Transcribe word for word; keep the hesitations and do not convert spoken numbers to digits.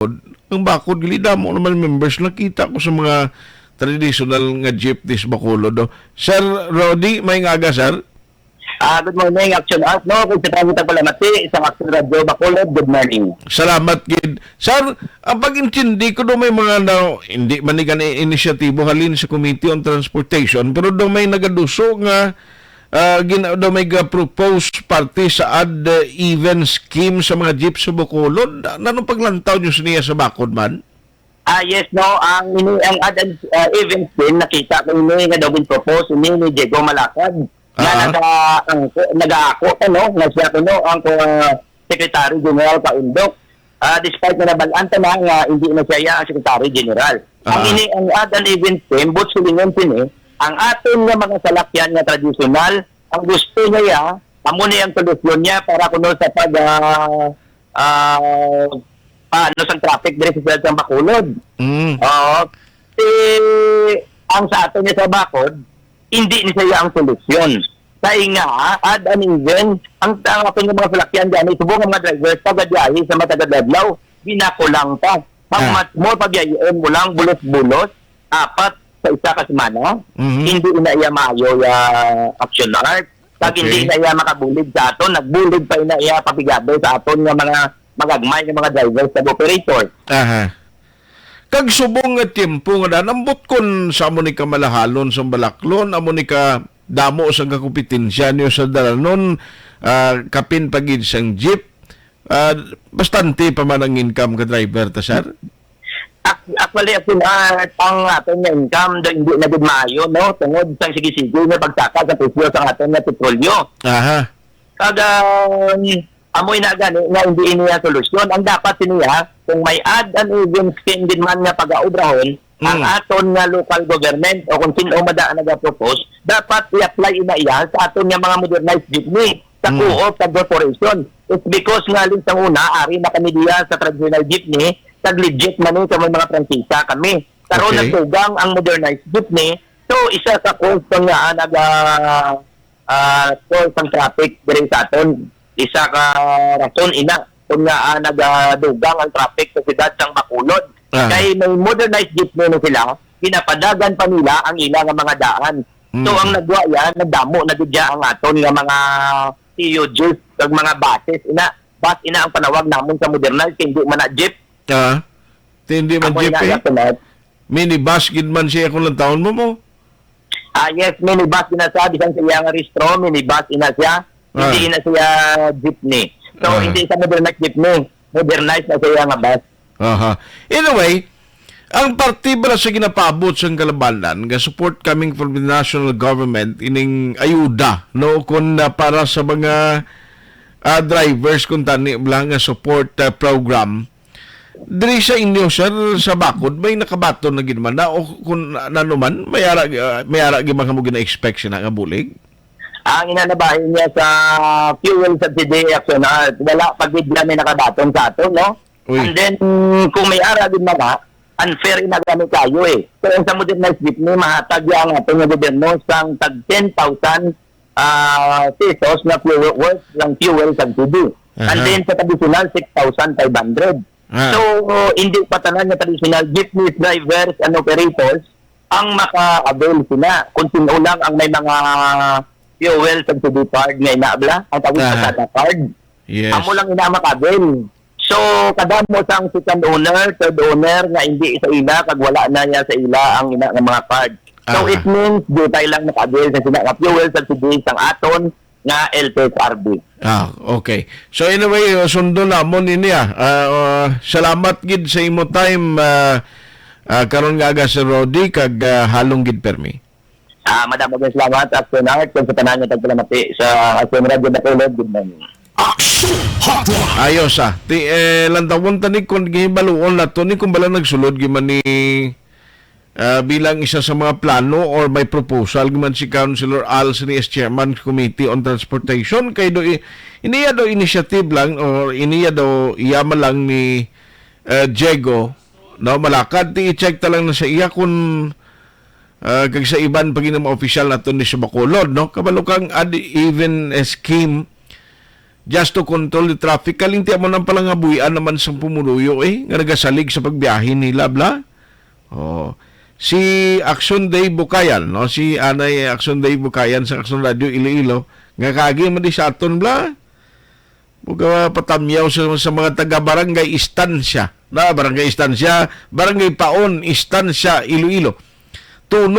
Ang Bacolod, gali damo naman members. Nakita ko sa mga traditional nga jeepneys Bacolod, no? Sir Rody, may nga aga, sir? Ah, good morning, Action Art, no? Kung sa tayo tagpalamati, isang Action Radio Bacolod, good morning. Salamat gid. Sir, ang pag-intindi ko do may mga na, hindi man ni gani inisyatibo halin sa Committee on Transportation, pero do may nagaduso nga, ah, gin-, do may ga-propose parte sa odd, uh, even scheme sa mga jeep sa Bacolod. Na-, nanong paglantaw nyo sa niya sa bakod man? Ah, yes, no. Ang ini, ang odd and, ah, even scheme, nakita ko ini nga daw gin-propose ini ni Diego Malacad, nga Ah. naga-, ang, nagaako pa, no, nga siya kuno ang, ah, Secretary General ka Undok. Ah, despite na nabalaan ta na nga hindi na siya ang Secretary General. Ang Ah. ini, ang odd and even scheme, but silingon sini, ang aton nga mga salakyan nga tradisyonal, ang gusto niya, amo ni ang solusyon niya para kuno sa pag, ah, ah, paano sa traffic diri sa siyudad sang Bacolod. Mm. Oo. Si, ang sa aton nga sa Bacolod, hindi ni siya ang solusyon. Kay nga, odd and even, ang, ang aton nga mga salakyan gani, subong ang mga drivers, pagabiyahe sa matagad adlaw, ginakulang pa. Pag Ah. mas more pabiyahion mo lang, bulos-bulos, apat sa isa ka semana, Mhm. hindi ina iya maayo ya Action Art. Kag hindi Okay. ina iya makabulig sa aton, nagbulig pa ina iya pabigado sa aton nga mga magagmay nga mga drivers kag operator. Aha. Kag subong nga tiyempo nga nanambot kon sa amo ni kamalahalon sang balaklon, amo ni ka damo sang kakompetensya niyo sa dalanon, ah, kapin pa gid sang jeep, ah, bastante pa man ang income ka driver ta, sir? Ac-, actually, actually, ah, ang aton nga income, do, hindi na gid maayo, no? Tungod sang sige-sige nga pagsaka sa presyo sang aton nga petrolyo. Aha. Kag, ah, amoy na gani nga hindi ini ang solusyon. Ang dapat sini, ha, kung may odd and even scheme gid man nga pagaobrahon, ang Mm. aton nga local government o kung sino man da ang nagapropose, dapat i-apply ina iya sa aton nga mga modernized jeepney sa Mm. co-op, sa corporation. It's because nga, aling sang una, ari na kami diya sa traditional jeepney, nag-legit man ni sa may mga Prangkisa kami. Karon Okay. nagdugang ang modernized jeepney, so isa sa cause nga, ah, nag, ah, ah, cause ang traffic diri sa aton. Isa ka rason ina kung nga, ah, nagadugang ang traffic sa siyudad sang Bacolod. Ah. Kay may modernized jeepney na sila, ginapadagan pa nila ang ila nga mga daan. So, Mm. ang nagwa yan, nagdamo na gid ya ang aton nga mga C U Gs kag mga buses. Ina, bus ina ang panawag namon sa modernized, hindi man na jeep. Ah, hindi man Amo jeep ina eh. Nga, Minibus gid man siya kung lantawon mo mo. Ah, yes, minibus ina siya, bisan sa iya nga rehistro, minibus ina siya. Hindi Ah. ina siya jeepney. So, Ah. hindi siya modernized jeepney. Modernized na siya nga bus. Aha. Anyway, ang parte bala sa ginapaabot sang kalabanan nga support coming from the national government ining ayuda, no, kun, ah, para sa mga, ah, drivers kun tani bala nga support, ah, program. Diri sa inyo, sir, sa Bacod, may nakabaton na gid man na o kun ano man, may ara, ah, may ara gid man kamo gina-expect sina nga bulig? Ang inanabahin niya sa fuel subsidy, Action Art, wala pa gid yan may nakabaton sa aton, no? Uy. And then, kung may ara gid man na, unfair ina gani kayo eh. So, ang sa modernized jeepney, mahatag ya ang aton nga gobyerno sang tag ten thousand, ah, pesos na fuel, worth ng fuel subsidy. And Aha. then, sa traditional, six thousand five hundred. Ah. So, hindi pa tanan nga traditional jeepney drivers and operators ang maka-avail sina. Kung sino lang ang may mga fuel subsidy card nga ina bala, ang tawag Aha. sa kada card. Yes. Amo lang ina maka-avail. So, kadamo sang second owner, third owner nga hindi sa ila, kag wala na niya sa ila ang ina nga mga card. So, Aha. it means, di tayo lang maka-avail sa sina nga fuel subsidy sang aton nga L T F R B. Ah, okay. So, anyway, uh, sundo namon ini, ah. Ah, uh, salamat gid sa imo time, ah, ah, karon nga aga, Sir Rody, kag, ah, halong gid permi. Ah, madamo gid salamat, Action Art, kag sa tanan nga tagpalamati sa Action Radio Bacolod. Good morning. Action Hotline. Ayos, ah. Ti, eh, lantawon ta ni kung gihibaluon nato ni kung bala nagsulod gid man ni, ah, bilang isa sa mga plano or may proposal gid man si Councilor Al sini as chairman sa Committee on Transportation kay do i-, iniya daw initiative lang or iniya daw iya man lang ni, eh, Diego, no, Malacad, ti i-check ta lang na sa iya kung ah, kag sa iban pa gid nga mga opisyal naton ni sa Bacolod, no? Kabalo kang ad-, even scheme just to control the traffic. Kalinti mo nang palangabuyan naman sa pumunuyo, eh, nga nagasalig sa pagbiyahe nila, bla. Oh. Si Action Day Bukayan, no? Si Anay Action Day Bukayan sa Action Radio Iloilo, nga kagi man di sa aton, bla. Buka patamyaw sa, sa mga taga Barangay Estancia. Na, Barangay Estancia, Barangay Paon, Estancia, Iloilo. Tuno